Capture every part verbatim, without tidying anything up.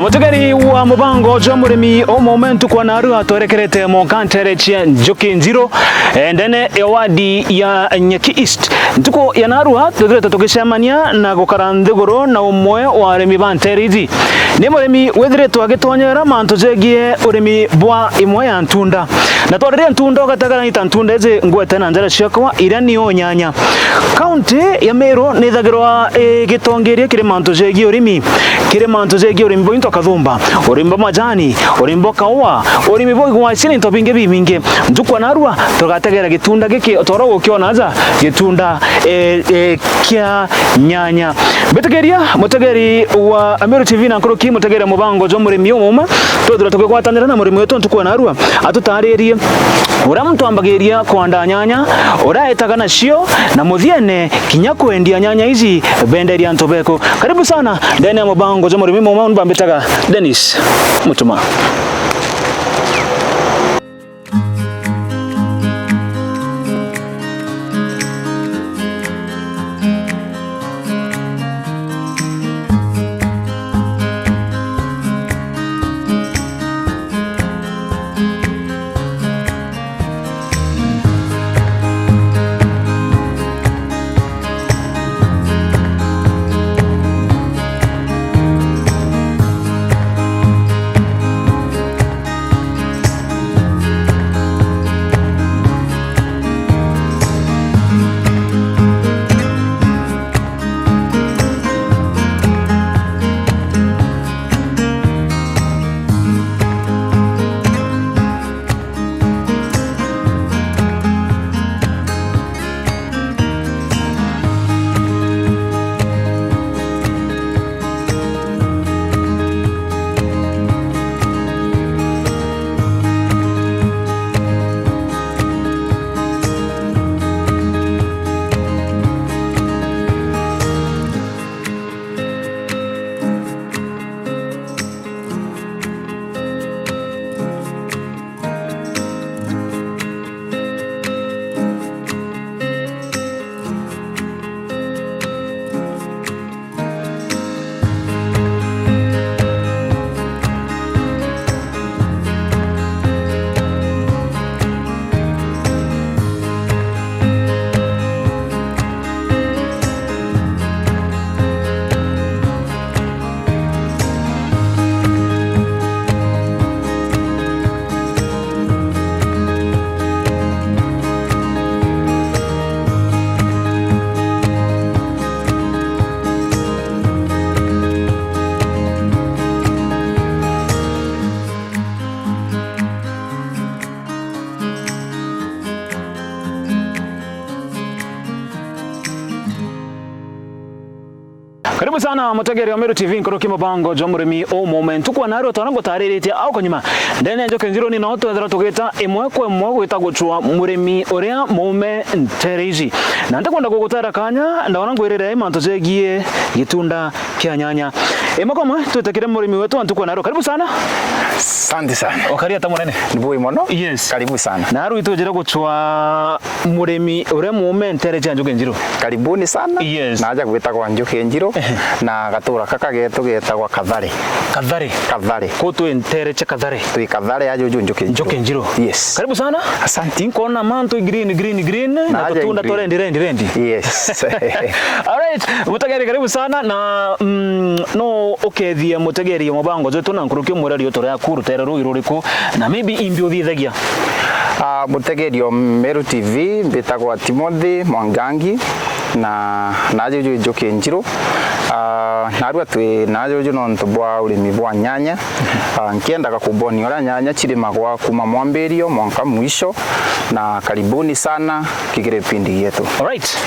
Mutegeri wa mubango jwa murimi umuume ntuku ya narua twerekerete mwanka ntere cia Njuki Njiru, eh, ndene ya wadi ya Nyeki East. Ntuku ya narua twithirite tugicemania na gukara nthiguru na umwe wa arimi ba ntere iji. Ni murimi withiritwe agitonyera mantu jegie urimi bwa imwe ya ntunda. Na twariria ntunda, ugategera ni ta ntunda iji ngwete na njara ciakwa, iria ni o nyanya. Kaunti ya Meru nithagirwa igitongeria kiri mantu jegie urimi, kiri mantu jegie urimi bwa into kathumba, urimi bwa majani, urimi bwa kaua, urimi bwa igwacini, into bingi bibingi. Ntuku ya narua tugategera gitunda giki, toro gukiona aja gitunda, eh, eh, kia nyanya. Mbitikiria mutegeri wa Meru T V na nkuruki mutegeri mubango jwa murimi umuume, twithirwa tukigwatanira na murimi wetu ntuku ya narua, atutaririe uria muntu ambagiria kwanda nyanya, uria aitaga nacio, na muthiene kinya kwendia nyanya iji benderia antu beku. Karibu sana ndene ya mubango jwa murimi umuume, mbambitaga Dennis Mutuma. Karibu sana mutegeri wa Meru T V nkuruki mubango jwa murimi umuume. Ntuku ya narua twara ngutariritie au kanyuma. Ndene ya Njuki Njiru ni no twethira tugita imwe kwa imwe gwita gucwa murimi uria muume ntere iji. Na ntikwenda gugutera kanya, ndaona ngwirire mantu jegie gitunda kia nyanya. Imwe kwa imwe, twite kiri murimi wetu wa ntuku ya narua. Karibu sana. Asante sana. Ukari ata munene? Ni bui mono. Yes. Karibu sana. Na riu itujire gucwa murimi uria muume ntere cia Njuki Njiru. Karibuni sana. Yes. Naja gwitagwa Njuki Njiru, ehe, na gatura kaka getu getagwa Kathare. Kathare. Kathare. Ku twi ntere cia Kathare. Twi Kathare ya juju Njuki Njiru. Njuki Njiru. Yes. Karibu sana. Asante. Inkona mantu green, green, green, na tutunda tu red, red, red. Yes. Alright, mutegeri karibu sana na, mm, no ukethie mutegeri mubango jwetu na nkuruki umwire riitwa riaku, rutere ruu ruriku, na maybe imbi uthiithagia. Ah, mutegeri o Meru T V, mbitagwa Timothy Mwangangi, na najuju Njuki Njiru. Ah, narua twi najuju nontu bwa urimi bwa nyanya. Ah, nkiendaga kubonia uria nyanya cirimagwa kuma mwambirio mwanka mwisho, na karibuni sana kigire kipindi gietu. Alright.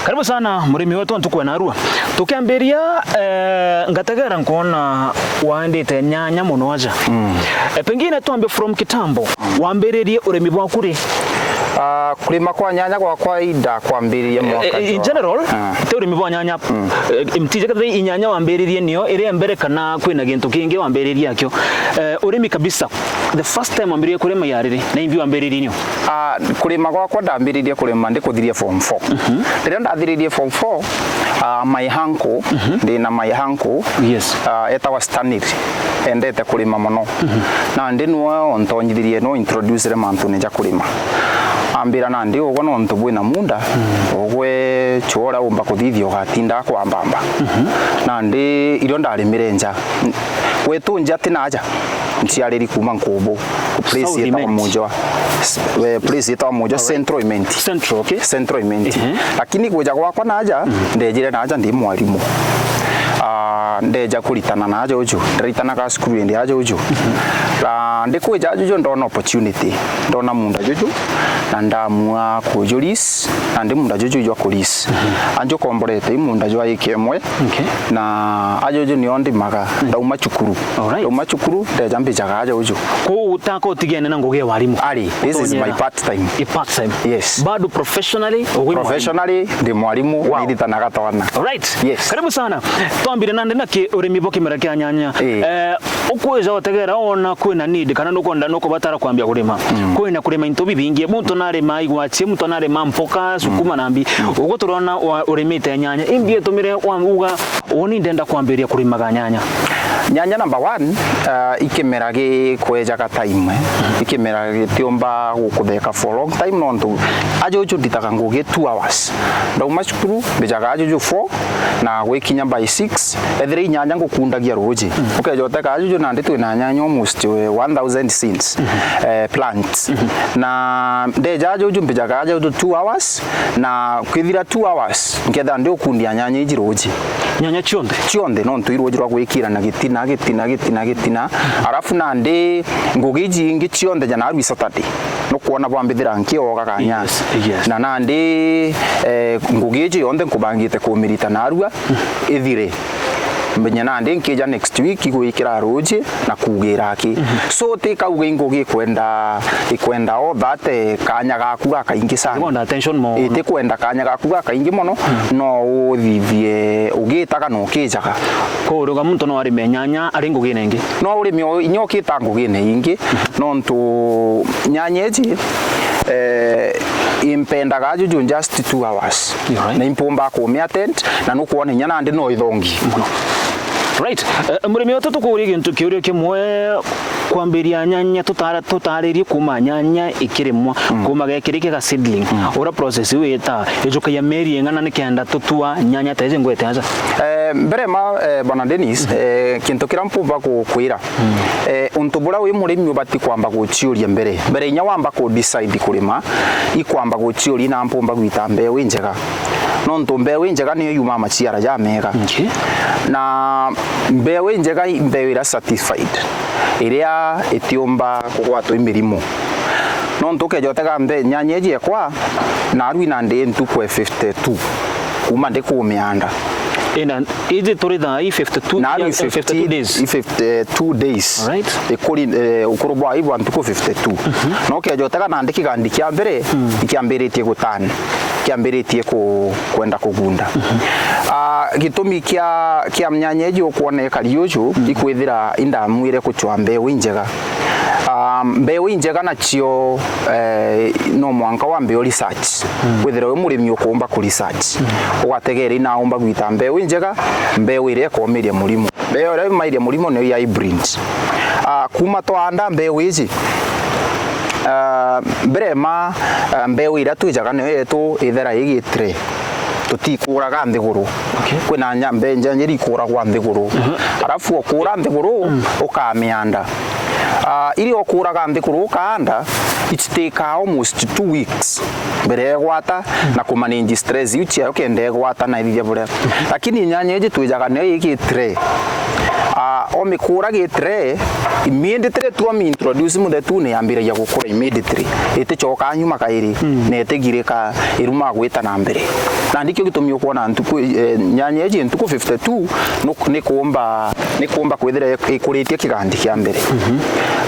Karibu sana murimi wetu wa ntuku ya narua. Tukiambiria, eh, ngategera nkwona waendete nyanya muno aja. Mm. Eh, pengine tuambie from kitambo. Wambiririe urimi bwaku ri? Ah, kurima kwa nyanya gwakwa indakwambiririe mwaka Eh, eh, in jwa- general, Ah. ti urimi bwa nyanya. Eh, mtije kethira i nyanya wambiririe nio iri mbere kana kwina gintu kingi wambiririe akio? Eh, urimi kabisa, the first time wambiririe kurima yariri, na imbi wambiririe nio? Ah, kurima gwakwa ndambiririe kurima ndikuthiria form four. Riria ndathiririe form four, ah, my uncle, ndina my uncle, Yes. ah, etagwa Stanley, endete kurima mono. Nandi niwe ontonyithirie, no introducere mantune ja kurima. Ambira, nandi ugwe nontu bwina munda, ugwe chora umba kuthithia ugatinda kwambamba. Nandi irio ndarimire nja. Gwetu nja ti naja. Nciariri kuma Nkubu. Ku place South yetagwa Imenti. Mujwa. S- eh, place yetagwa Mujwa, Central Imenti. Central, okay. Central Imenti. Ehe. Lakini gwija gwakwa naja, ndejire naja ndi mwarimu. Ah, ndeja kuritana naja uju. Ndaritanaga cukuru indi aja uju. Na ndikwija aja uju ndona opportunity. Ndona munda juju. Na ndamua kuju lease. Na ndi munda juju jwa ku lease. Anju komborete i munda jwa ika imwe. Okay. Na aja uju nio ndimaga. Ndauma cukuru. Alright. Ndauma cukuru, ndeja mbijaga aja uju. Kwou utaka utigene na ngugi ya warimu? Ari, this is my Utonyera. part time. I part time. Yes. Bado professionally, ugwe mwarimu? Professionally, ndi mwarimu, Wow. nairitanaga twana. Alright. Yes. Karibu sana. Twambire nandi na ki urimi bwa kimera kia nyanya. Eh. Eh, ukwija utegera ona kwina need kana nukwenda nukubatara kwambia kurima. Kwina kurima into bibingi. Muntu narima igwachi, muntu narima mpoka, sukuma na mbi. Uguo turona wa- urimite nyanya. Imbi itumire wa uga Uni ndenda kwambiria kurimaga nyanya. Nyanya number one, uh, ikimera gikwejaga time, eh. Ikimera gitiumba gukutheka for a long time nontu aja uju nditaga ngugi two hours. Ndauma cukuru, mbijaga aja uju four, na gwikinya by six, ethira i nyanya ngukundagia ruji. Ukeja uteka aja uju nandi twina nyanya almost, eh, one thousand seeds, eh, plants. Na ndeja aja uju mbijaga aja uju two hours, na kwithira two hours, nkethira ndi ukundia nyanya iji ruji. Nyanya cionthe? Cionthe, nontu i ruji rwa gwikira na gitina, gitina, gitina, gitina. Arafu nandi ngugi iji ingi cionthe ja narua i Saturday, nukwona bwambithira nkioga kanya. Yes, yes. Na nandi, eh, ngugi iji yonthe nkubangite kumirita narua ithire. Menya nandi nkija next week igwikira ruji na kugira aki. So ti kauga i ngugi ikwenda, ikwenda all that, eh, kanya gaku gakaingi sana. Ikwenda attention mono. Iti kwenda kanya gaku gakaingi mono, no uthithie ugitaga na ukijaga. Kwou uruga muntu no arime nyanya ari ngugine ingi? No urime o inya ukita ngugine ingi, nontu nyanya iji, eh, impendaga juju just two hours. You're right. Na impumba kumi attend, na nukwona inya nandi no ithongi. Mono. Right. Eh, murimi wetu tukuuria gintu kiuria kimwe, kwambiria nyanya tutara-, tutaririe kuma nyanya ikirimwa, kuma gekiri kiga seedling. Ura process iu ita, ijukagia mieri ing'ana nikenda tutua nyanya ta iji ngwete aja? Eh, mbere ma, eh, Bwana Dennis, eh, kintu kiria mpumba gukwira, eh, untu buria wi murimi ubati kwamba guciuria mbere. Mbere inya wamba ku decide kurima, ikwamba guciuria na mpumba gwita mbeu injega. Nontu mbeu injega niyo yumaa maciara jamega. Okay. Na mbeu injega i mbeu iria certified, iria itiumba kugwatwa i mirimu. Nontu ukeja utega mbe-, nyanya iji ekwa, narua nandi ntuku e fifty-two kuma ndi kumianda. Ina, iji turi thaa ii fifty-two, Narua i ya, fifty, fifty-two days. I fifty-two days. Right. Ikuri, eh, ukuru bwa ibwa ntuku fifty-two. Na ukeja utega nandi kigandi kia mbere, ikiambiritie gutani, kiambiritie ku-, kwenda kugunda. Ah, gitumi kia, kia nyanya iji ukwona ikari uju, ikwithira indamwire kucwa mbeu injega. Ah, mbeu injega nacio, eh, no mwanka wambe u research. Withire wi murimi ukumba ku research. Ugategera inaumba gwita mbeu injega, mbeu iria ikomiria murimu. Mbeu iria imairia murimu niyo ya hybrid. Ah, kuma twaanda mbeu iji, ah, mbere ma, ah, mbeu iria twijaga niyo yetu ithera igi tray. Tutikuraga nthiguru. Okay. Kwina nya-, mbe-, nja-, njeri ikuragwa nthiguru. Arafu ukura nthiguru, ukamianda. Ah, iria ukuraga nthiguru ukaanda, it take almost two weeks mbere ya igwata na kumanage stress iu ciayo kenda igwata na ithithia buria. Lakini nyanya iji twijaga niyo igi tray. Ah, omikura gi tray, immediately tu omi introduce muthetune yambiragia gukura immediately. Iticokaa nyuma kairi, na itigirika, iruma gwita na mbere. Na ndikio gitumi ukwona ntuku, eh, nyanya iji ntuku fifty-two, nuk-, ni kuumba, ni kuumba kwithira ikuritie kigandi kia mbere.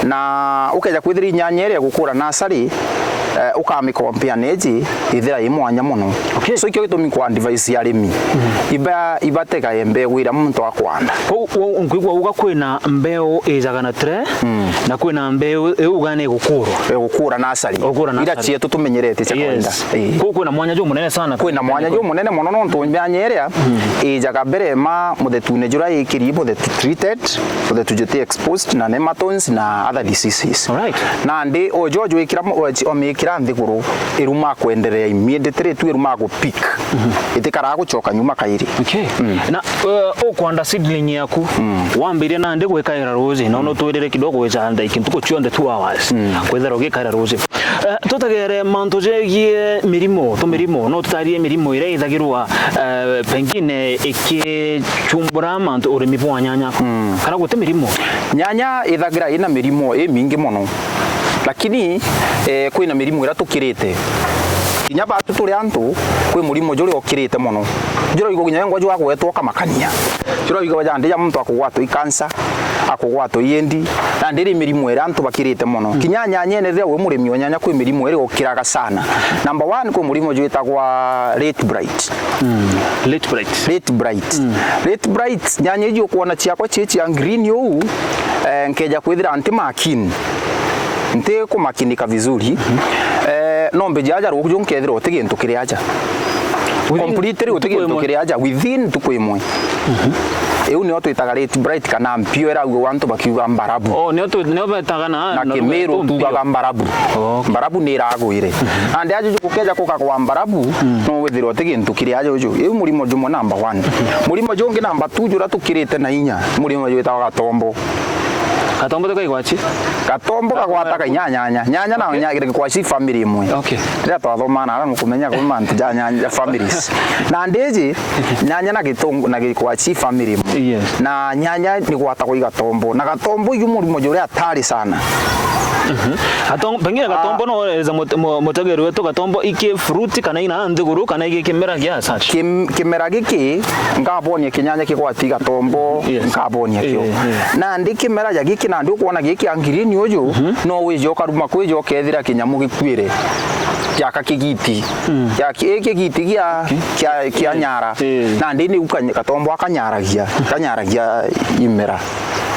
Na ukeja kwithira inyanya iria igukura nasari, eh, ukami compare na iji, ithira i mwanya mono. Okay. So, ikio gitumi kwa advice ya arimi. Iba, ibategae mbegu iria muntu akwanda. Kwou, wo, nkwigua uga kwina mbeu ijaga na tray, na kwina mbeu iu uga ni gukurwa. Gukura nasari. Gukura nasari. Iria cietu tumenyerete cia kawaida. Yes. Ii. Kwou kwina mwanya jumunene sana. Kwina mwanya jumunene mono nontu myanya iria ijaga mbere ma muthetune juria ikiri muthetu treated, muthetu juti exposed na nematodes na other diseases. Alright. Nandi uju jwikira mu-, uji-, omikira nthiguru, iruma kwenderea immediately tu iruma gu peak. Itikara gucoka nyuma kairi. Okay. Na, uh, ukwanda seedling yaku, wambirie nandi gwikaira ruji, na unotwirire kidogo gwicanda iki ntuku cionthe two hours. Kwithira ugikaira ruji. Eh, tutegere mantu jegie mirimo, tumirimo, no tutarie mirimo iria ithagirwa, eh, pengine ikichumbura mantu urimi bwa nyanya. Kana guti mirimo? Nyanya ithagira ina mirimo imingi mono. Lakini, eh, kwina mirimo iria tukirite. Kinya batu turi antu, kwi murimo juria ukirite mono. Juria igwa kinya wengwa jwagwetwa ukamakania. Juria igwa jandi ja muntu akugwatwa i cancer, akugwatwa i endi, na ndiri mirimo iria antu bakirite mono. Kinya nyanyene riria wi murimi wa nyanya kwi mirimo iria ukiraga sana. Number one, kwi murimo jwitagwa late blight. Late blight. Late blight. Late blight, nyanya iji ukwona ciakwa cie cia green uu, eh, nkeja kwithira nti makini. Nti kumakinika vizuri. Eh, no mbeji aja ruju nkethira uti gintu kiri aja. Within ntuku imwe. Completely uti gintu kiri aja within ntuku imwe. Iu nio twitaga late blight kana mpio ira au antu bakiuga mbarabu. Oh, nio tu-, nio betaga na, na lugha yetu mpio. Na kimiru tugaga mbarabu. Oh, okay. Mbarabu ni iragwire. Nandi ajuju gukeja kukagwa mbarabu, no withirwa uti gintu kiri ajuju. Iu murimo jumwe number one. Murimo jungi number two juria tukirite na inya, murimo jwitagwa gatombo. Gatombo tukaigwa chi? Gatombo kagwataga inya nyanya. Nyanya na nya-, gikwaci family imwe. Okay. Riria twathomana, ara ngukumenya kwi mantu ja nyanya, ja families. Na ndiji, nyanya na gitungu-, na gikwaci family imwe. Yes. Na nyanya ni gwatagwa i gatombo. Na gatombo iu murimo juria atari sana. Gatom-, pengine gatombo no ereza mut-, mu-, mutegeri wetu, gatombo iki fruit kana ina nthiguru kana iki kimera gia such? Kim-, kimera giki, ngabonia kinyanya kigwati gatombo, yes, ngabonia kio. Eh, eh. Nandi kimera ja giki nandi ukwona giki a green uju, no wije ukaruma kwija ukethira kinyamu gikuire. Kiaka kigiti. Kia ki-, kigiti gia, kia, kia nyara. Eh. Nandi ni uka-, gatombo akanyaragia, kanyaragia imera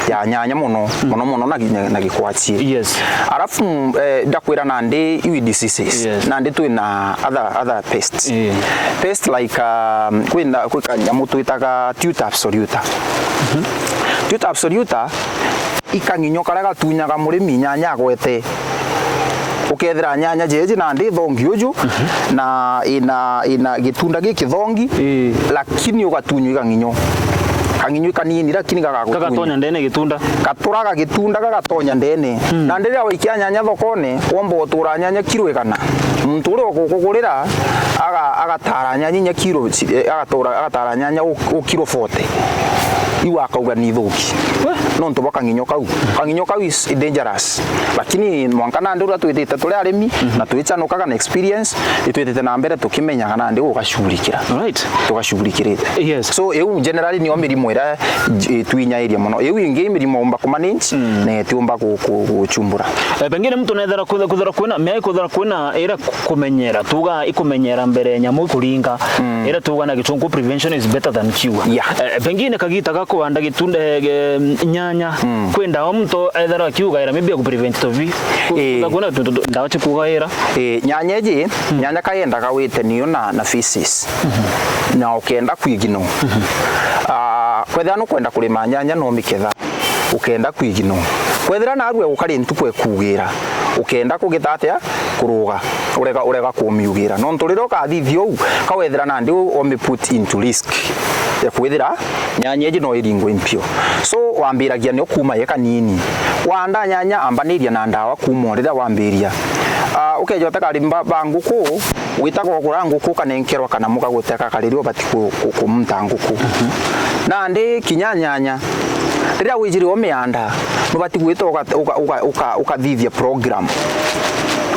ya nyanya mono, mono mono na, na, na gikwaci. Yes. Arafu, eh, ndakwira nandi iwi diseases. Yes. Nandi twina other, other pests. Eh. Pest like, um, kwina, kwi kanyamu twitaga tuta absoluta. Tuta absoluta, i kang'inyo karia gatunyaga murimi nyanya agwete. Ukethira nyanya jeji nandi thongi uju, na ina, ina gitunda gikithongi, ii, lakini ugatunywa i kang'inyo. Kang'inyo kanini, lakini gagagutunya. Kagatonya ndene gitunda. Gaturaga gitunda, gagatonya ndene. Na riria waikia nyanya thokone, womba utura nyanya kiro igana. Muntu uria ukugugurira, aga-, agatara nyanya inya kiro, eh, agatura, agatara nyanya u, u kiro forty. Iu akauga ni ithuki. Nontu bwa kang'inyo kau. Kang'inyo kau is dangerous. Lakini mwanka nandi uria twitite turi arimi, na twichanukaga na experience, itwitite na mbere tukimenyaga nandi gugacurikira. Alright. Tugacurikirite. Yes. So, iu generally niyo mirimo iria j-, twinyairia mono. Iu ingi mirimo umba kumanage, na itiumba ku-, ku-, guchumbura. Eh, pengine mtu nethera kuthe-, kuthera kwina, miai kuthera kwina ira ku-, kumenyera, tuga ikumenyera mbere nyamu ikuringa, ira tuga na gichungu prevention is better than cure. Yeah. Eh, pengine kagita ga kuanda gitunda, eh, ge-, nyanya, kwi ndawa mtu ethera akiugaira maybe ya kuprevent tovi. Ku-, eh, kuthera kwina tu-, tu-, tu-, ndawa cia kugaira. Eh, nyanya iji, nyanya kayendaga wite niyo na, na phases. Na ukenda kwigino. Ah, kwethira nukwenda kurima nyanya no miketha. Ukenda kwigino. Kwethira narua gukari ntuku ekugira. Ukenda kugita atia? Kuruga. Urega, urega kumiugira. Nontu riria ukathithia uu, kawethira nandi u-, umi put into risk ya kwithira nyanya iji no iringwe mpio. So, wambiragia nio kuuma ye kanini. Wanda nyanya ambaniria na ndawa kuuma o riria wambiria. Ah, ukeja utega arimi ba, ba nguku, witaga ugura nguku ukanenkerwa kana muka gutega kariria ubati ku, ku, kumunta nguku. Nandi kinya nyanya, riria wijire o mianda, nubati gwita uka, uka, uka, uka, ukathithia program.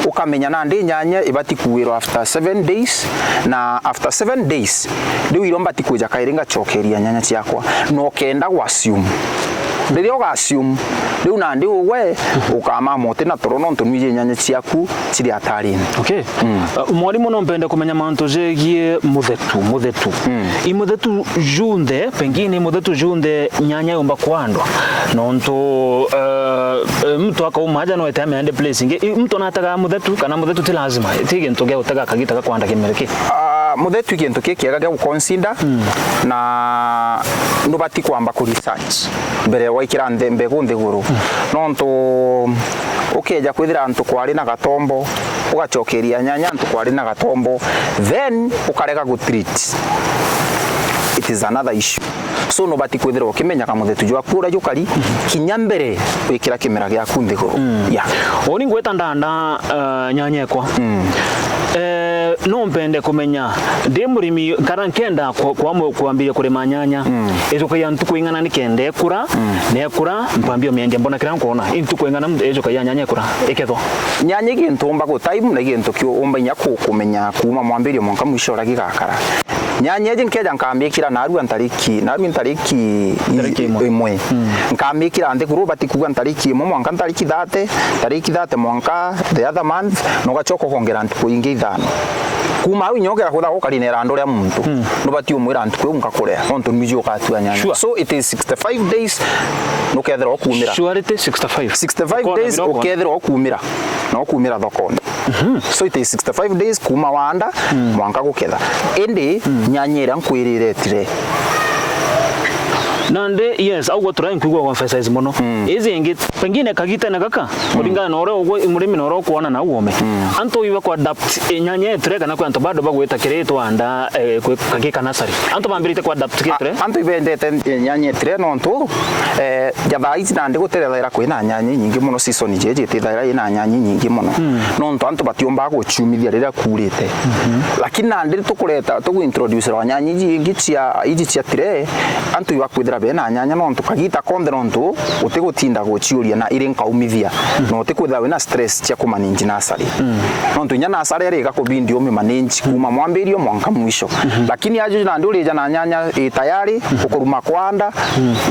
Ukamenya nandi nyanya ibati kuirwa after seven days, na after seven days, riu iro mbati kwija kairi ngacokeria nyanya ciakwa. Na ukenda gwa assume. Riria uga assume, riu nandi ugwe ukamama uti na toro, nontu nwiji nyanya ciaku ciri atarini. Okay. Uh, mwarimu, no mpende kumenya mantu jegie muthetu, muthetu. I muthetu junthe, pengine i muthetu junthe nyanya yumba kwandwa. Nontu, uh, uh, mtu akauma aja no ete ameande place ingi. I, mtu nataga muthetu, kana muthetu ti lazima? Ti gintu gia gutega kagita ga kwanda kimera ki? Ah, muthetu i gintu kikiega gia guconsider, na nubati kwamba ku research mbere ya gwikira nthi, mbegu nthiguru. Nontu ukeja kwithira antu kwari na gatombo, ugacokeria nyanya antu kwari na gatombo, then ukarega gu treat, it is another issue. So nubati kwithira ukimenyaga muthetu jwaku uria jukari kinya mbere wikira kimera giaku nthiguru. Yeah. Uni ngwita ndanda, uh, nyanya ekwa. Eh, no mpende kumenya, ndi murimi, kana nkenda kwa, kwa mu-, kwambiria kurima nyanya, ijukagia ntuku ing'ana nikenda ikura, na ikura, mpambia umiendia, mbona kiria nkwona, i ntuku ing'ana ijukagia nyanya ikura, ikethwa? Nyanya i gintu umba gu time, na i gintu kiu umba inya ku-, kumenya kuuma mwambirio mwanka mwisho uria gigakara. Nyanya iji nkeja nkamikira narua ntariki, narua ntariki i-, Ntariki imwe. Imwe. Nkamikira nthiguru, ubati kuuga ntariki imwe mwanka ntariki thirty, ntariki thirty mwanka the other month, na ugacoka ukongera ntuku ingi ithano. Kuuma au inya ugera kwithagwa ukari na irandu ria muntu, nubati umwira ntuku iu nkakurea, nontu nwiji ugatua nyanya. Sure. So it is sixty-five days, nukethira ukumira. Surety sixty-five. Sixty-five days ukethira ukumira, na ukumira thokone. So it is sixty-five days kuuma wanda mwanka guketha. Indi nyanya iria nkwirire itire. Nandi, yes, au gwa turai nkwigua gwa emphasize mono. Iji ingi, pengine kagitene gaka, kuringana na uria ugwe, murimi na uria ukwona na uome. Antu iba ku adapt, eh, nyanya itire, kana kwi antu bado bagwita kiri twanda, eh, kwi kagi ka nursery. Antu bambirite ku adapt gitire. A-, antu ibendete, eh, nyanya itire nontu, eh, ja thaa ici nandi gutirethera kwina nyanya inyingi mono, season jeji itithira ina nyanya inyingi mono. Nontu antu batiumbaga guciumithia riria kuurite. Lakini nandi tukureta, tugu introduce rwa nyanya iji ingi cia, iji cia tire, antu ibakwithira bena nyanya nontu kagita konthe nontu utigutinda guciuria na iri nkaumithia. Na utikwithira wina stress cia kumanage nursery. Nontu inya nursery iri igakubindi umimanage kuuma mwambirio mwanka mwisho. Lakini ajuju nandi urija na nyanya i tayari, ukuruma kwanda,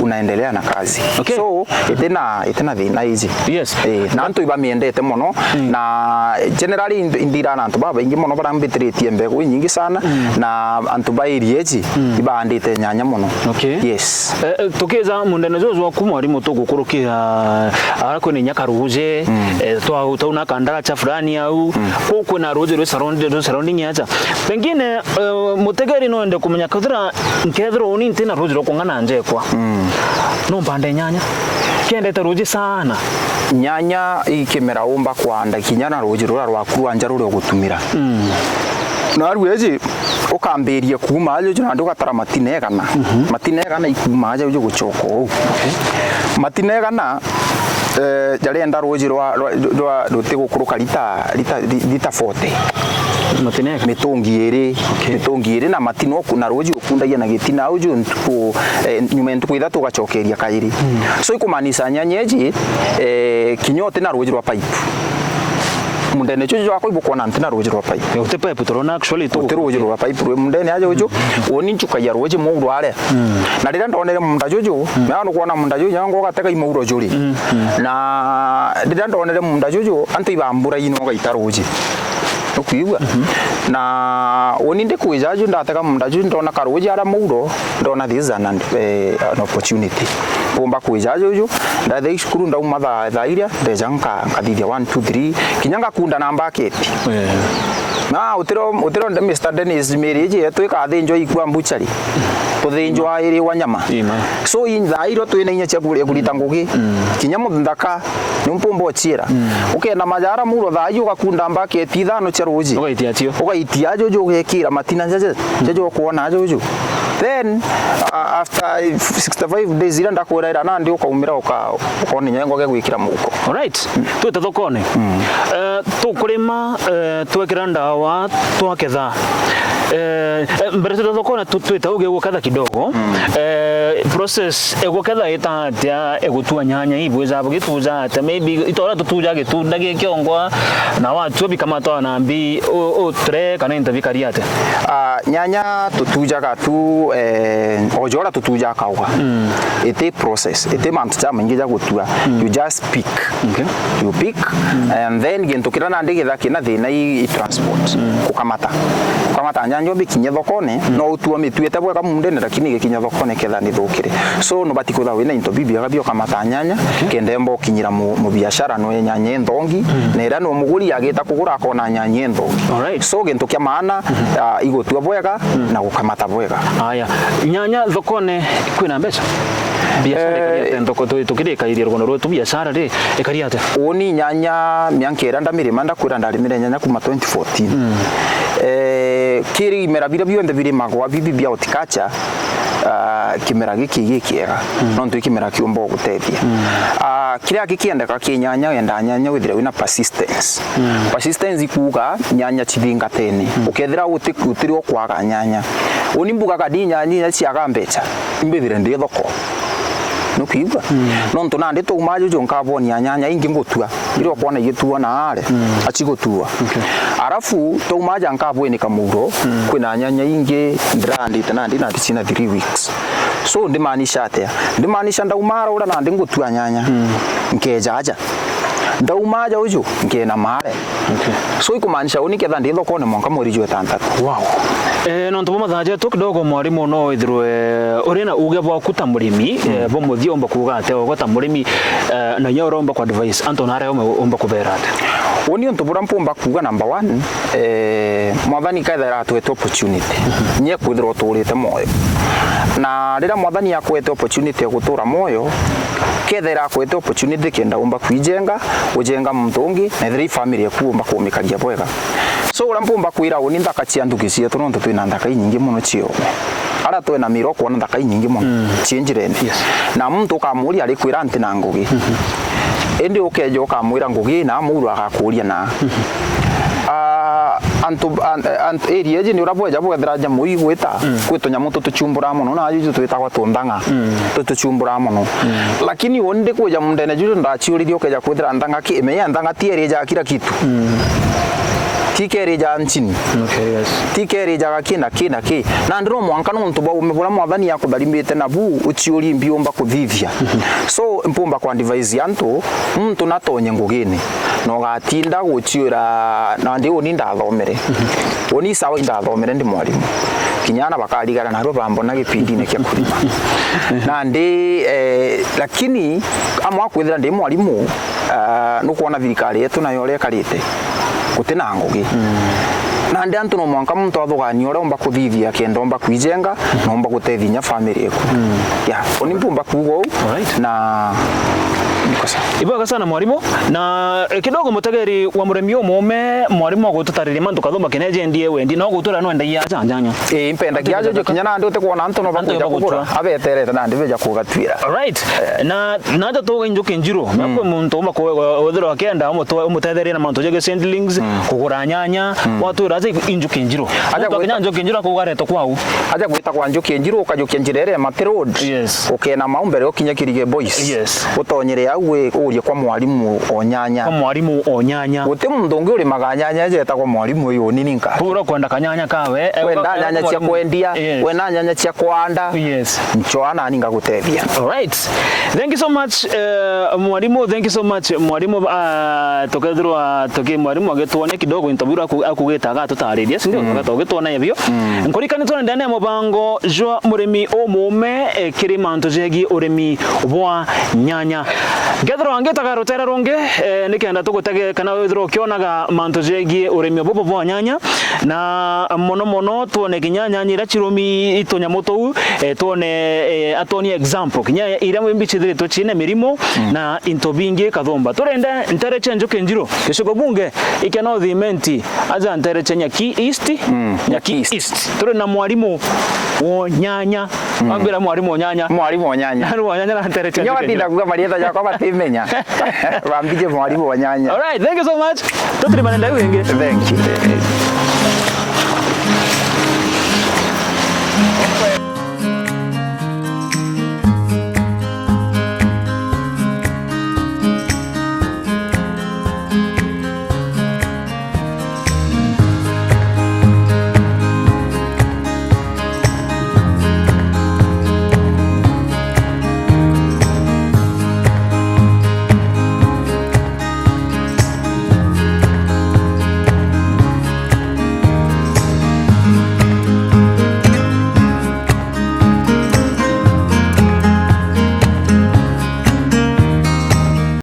unaendelea na kazi. Okay. So, itina, itina thina iji. Yes. Eh, na antu ibamiendete mono, na generally indi-, indira na antu babaingi mono barambitiritie mbegu inyingi sana, na antu ba area iji ibaandite nyanya mono. Okay. Yes. Eh, eh, tukiza mundene juju jwaku mwarimu, tugukurukira ara kwina inya karuji, eh, twa-, twauna kandaracha fulani au, ku kwina ruji rwi surround-, rwi surrounding aja. Pengine, eh, mutegeri no ende kumenya kethira, nkethirwa uni ntina ruji rwa kung'ana njekwa. No mpande nyanya. Kendete ruji sana. Nyanya i kimera umba kwanda kinya na ruji ruria rwaku rwa nja ruria ugutumira. Narua iji ukambiria kuuma aja uju nandi ugatara matina igana. Matina igana ikuuma aja uju gucoka uu. Matina igana, eh, jarienda ruji rwa, rwa, rwa, rutigukuruka lita, lita, lita forty. Matina igana? Mitungi iri, okay, mitungi iri na matina uku-, na ruji ukundagia na gitina uju ntuku, eh, nyuma ya ntuku ithatu ugacokeria kairi. So ikumaanisha nyanya iji, eh, kinya uti na ruji rwa pipe. Mundene juju jwakwa ibukwona nti na ruji rwa pipe. Eh, uti pipe turona actually tu. Uti ruji rwa pipe rwi mundene aja uju. Uni nchukagia ruji muuru aria. Na riria ndonere munda juju, mea nukwona munda juju, nyango ugatega imuuro juri. Na riria ndonere munda juju, antu ibambura ino ugaita ruji. Nukwigua? Na uni ndikwija ju ndatega munda juju, ndona karuji aria muuro, ndona this is an, eh, an opportunity. Ngomba kwija juju, ndathe cukuru ndauma thaa, thaa iria, ndeja nka-, nkathithia one, two, three, kinya ngakunda na mbaketi. Eh. Na utiro, utiro nde Mister Dennis miri iji yetu ikathinjwa ikua mbuchari. Kuthinjwa iriwa nyama. Ima. So, in thaa irio twina inya cia kuri-, kurita ngugi. Kinya muthaka, ni mpumba uchiira. Ukenda majara muuro thaa ii ugakunda mbaketi ithano cia ruji. Ugaitia cio. Ugaitia juju ugekira matina jaja, jaja ukwona juju. Then, uh, after sixty-five days iria ndakwiraira nandi ukaumira uka-, ukona inya ngoge gwikira muhuko. Alright. Twite thokone. Eh, tukurima, eh, twekira ndawa, twaketha. Eh, eh, mbere twita thokone tu-, twita uge guketha kidogo. Eh, process eguketha ita atia egutua nyanya ibweza bugituja atia? Maybe itora tutuja gitunda gikiongwa na watua bikamatwa na mbi u-, utre kana into bikari atia? Ah, nyanya tutujaga tu, eh, o jora tutujaga kauga. Iti process, iti mantu jamaingi ja gutua. You just pick. Okay. You pick, and then gintu kiria nandi githa kina thina i, i transport. Gukamata. Gukamata nyanya ubikinye thokone, no utua mituite bwega mundene, lakini gikinya thokone ketha ni thukire. So, nubati kwitha wina into bibiega bia ukamata nyanya, kenda emba ukinyira mu, mu biashara no nyanya enthongi, na iria no muguri agita kugura akona nyanya enthongi. Alright. So, gintu kia maana, ah, igutua bwega na gukamata bwega. Aya, nyanya thokone kwina mbeca? Biashara ikari atia? Eh, thoko tu-, tukirikairie rugono rwetu, biashara ri, ikari atia? Uni nyanya mianka iria ndamirima, ndakwira ndarimire nyanya kuma twenty fourteen. Eh, kiri imera biria bionthe birimagwa bibi bia horticulture, ah, kimera giki gikiega, nontu i kimera kiumba gugutethia. Ah, kiria gikiendeka ki nyanya, wenda nyanya withire wina persistence. Persistence ikuuga nyanya cithingatene. Ukethira uti-, utiri o kwaga nyanya. Uni mbugaga ndi nyanya iria ciaga mbeca, imbithire ndi thoko. Nukwigua? Nontu nandi twauma juju nkabwonia nyanya ingi ngutua. Iria ukwona igituo na are, acigutua. Okay. Arafu twauma aja nkabwinika muuro, kwina nyanya ingi ndirandite nandi, nandi cina three weeks. So, ndimaanisha atia? Ndimaanisha ndauma ara uria nandi ngutua nyanya, nkeja aja. Ndauma aja uju, nkena mare. Okay. So, ikumaanisha uni ketha ndi thokone mwanka mweri jwa itantatu. Wow. Eh, nontu bwa mathaa jetu kidogo, mwarimu, no withirwe uri na uge bwaku ta murimi, eh, bwa muthia umba kuuga atia, ugwe ta murimi, eh, na inya uromba ku advise antu na aria umba kubera atia? Uni untu buria mpumba kuuga, number one, eh, Mwathani kethira atwete opportunity, nye kwithirwa uturite mwoyo. Na riria Mwathani akwete opportunity ya gutura mwoyo, kethira akwete opportunity kenda umba kwijenga, ujenga muntu ungi, na ethira i family eku umba kumikaria bwega. So, uria mpumba kwira uni nthaka cia nthuki cietu, nontu twina nthaka inyingi mono cia uume. Ara twina mira ukwona nthaka inyingi mono, ci njirene. Yes. Na muntu ukamuria, arikwira nti na ngugi. Indi ukeja ukamwira ngugi na, muuru agakuria na. Ah, antu, an-, antu area iji ni uria bweja bwethira nyamui igwita, kwi tunyamu tutuchumbura mono, na juju twitagwa tunthanga, tutuchumbura mono. Lakini uni ndi kwija mundene juju ndaciuririe ukeja kwithira nthanga ki, imenya nthanga ti erija kila kitu. Ti kerija nchini. Okay, yes. Ti kerijaga ki na ki na ki. Nandi no mwanka nontu bwa uume buria Mwathani akutharimite nabu, uciurie mbiumba kuthithia. So, mpumba kwa advise antu, muntu natonye ngugine, na ugatinda guciura, nandi uni ndathomere. Uni sawa indathomere ndi mwarimu. Kinya ana bakarigara narua bambona gipindine kia kurima. Nandi, eh, lakini amwe akwithira ndi mwarimu, ah, nukwona thirikari yetu nayo uria ikarite, guti na ngugi. Nandi antu no mwanka muntu athuganie uria umba kuthithia kenda umba kwijenga, na umba gutethia inya family eku. Ya, uni mpumba kuuga uu. Alright. Na niko sawa. Ibwega sana mwarimu. Na, eh, kidogo mutegeri wa murimi umuume, mwarimu agututariria mantu kathumba kina ejendia wendi, no gutura no endagia aja nyanya. Ii, mpendagia ajo kinya nandi utikwona antu no bakuja kugura, abeterete nandi beja kugatwira. Alright. Na, na aja tuga injuki njiru, na kwi muntu umba ku-, wethirwa akienda umutwe-, umutetherie na mantu jege seedlings, kugura nyanya, watwira aja injuki njiru. Aja muntu akinya gwita njuki njiru akuga aretwe kwau. Aja gwita kwa njuki njiru, ukajukia njira iria Mati Road. Yes. Ukena mau mbere ukinye Kirige Boys. Yes. Utonyere au wi-, urie kwa mwarimu o nyanya. Kwa mwarimu o nyanya. Guti muntu ungi urimaga nyanya ejetagwa mwarimu uyu ni ninka. Kura kwenda kanyanya kawe, eh, wenda uga-, nyanya cia mwarimu. Kwendia, yes. Wenda nyanya cia kwanda. Yes. Nchoa nani ngagutethia. Alright. Thank you so much, eh, mwarimu. Thank you so much, mwarimu. Ah, tukethirwa tuki mwarimu agitwonia kidogo into biria aku-, akugitaga atutaririe, si ndio? Mm. Tugatwa ugitwonia bio. Mm. Nkurikani twendene mubango jwa murimi umuume, eh, kiri mantu jegie urimi bwa nyanya. Ngethirwa ngitaga rutere rungi, eh, nikenda tugutege kana withirwa ukionaga mantu jegie urimi bubu bwa nyanya, na mono mono twone kinya nyanya iria cirumi itunyamu tuu, eh, twone, eh, atwonie example kinya iria imbi cithiritwe ciine mirimu, mm, na into bingi kathumba. Turende ntere cia njuki njiru, gicigo bunge ikia North Imenti, aja ntere cia Nyaki East. Mm, Nyaki East. Turi na mwarimu wo nyanya. Mm. Wambira mwarimu wo nyanya. Mwarimu wo nyanya. Nani wo nyanya na ntere cia njuki njiru? Nyo batinda kuga marietwa jakwa batimenya. Bambije mwarimu wo nyanya. Alright, thank you so much. Tutirimane ndau ingi. Thank you.